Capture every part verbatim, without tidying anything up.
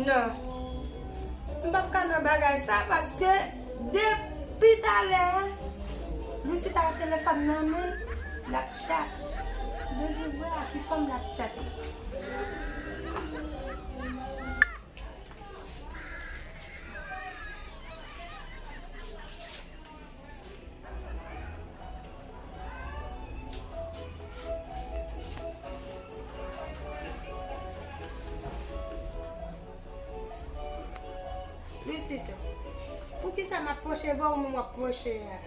Non. M p ap ka nan bagay sa paske depi talè a, Lucy ta gen telefòn nan men l, l ap tchat. M bezwen wè a ki fanm l ap tchat. Luisito, poukisa m ap pwoche bò ou menm w ap pwoche a?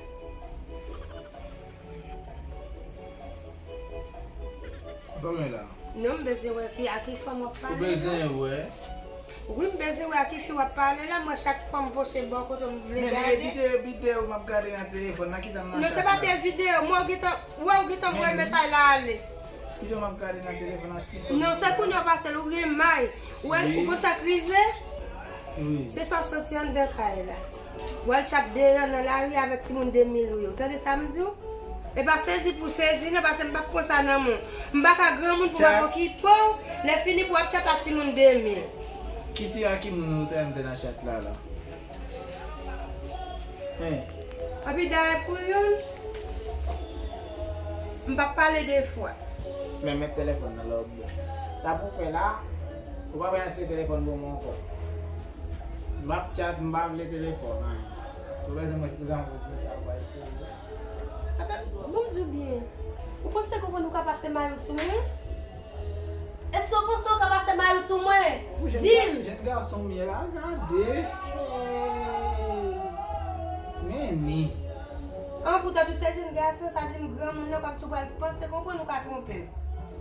Sa w gen la? Non, m bezwen wè ki, a ki fanm w ap pale la. Ou bezwen wè? Wi, m bezwen wè a ki fi w ap pale la. Mwen, chak fwa m pwoche bò kote m vle gade. Men e bidè, bidè w m ap gade nan telefòn nan, kisa m nan chat la? Non, se pa de videyo. Mwen, ou gentan, wè, ou gentan voye mesaj la ale. Videyo m ap gade nan telefòn nan, TikTok. Non, se kounye a w pase l, ou gen may. Ou wè, ou konn sa k rive? Wi. Se sa w soti anndan kay la. W al tchat deyò nan lari avèk timoun de mil ou yo. Tande sa m di w? E pa sezi pou sezi non, paske m p ap pran sa nan men w. M pa ka granmoun pou m ap okipe w, lè fini pou w ap tchat ak timoun de mil. Ki ti a ki moun ou te anndan nan chat la la? Hein? Epi dayè pou youn, m p ap pale de fwa. Men met telefòn nan lòb. Sa pou fè la, ou pa branche telefòn pou mwen ankò. M ap tchat, m pa vle telefòn, anyen. Si w bezwen mwen, kouzan pou fè sa, ou pa eseye. Ata, bon, m di w byen. Ou panse konprann ou ka pase may ou sou mwen? Èske w panse w ka pase may ou sou mwen? Di m! Jèn gason m ye la, gade. Men ni. An, poutan tou se jèn gason, sa di m granmoun nan, kòmsi w pral panse konprann ou ka twonpe m.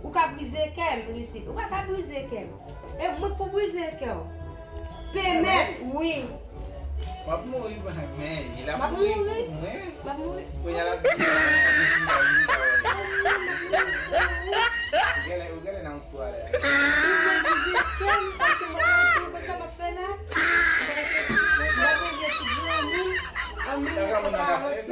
Ou ka brize kè m, Lucy. Ou pa ka brize kè m. E mwen k pou brize kè w. Pèmèt, wi. W ap mouri, men li l ap mouri pou mwen. W ap mouri? Kounye a l ap di, ou genlè, ou genlè nan yon twalèt. Ou vle brize kè m, paske mwen, mwen, mwen, sa m ap fè la? M ap brize ti granmoun. An, men sa pa mwen.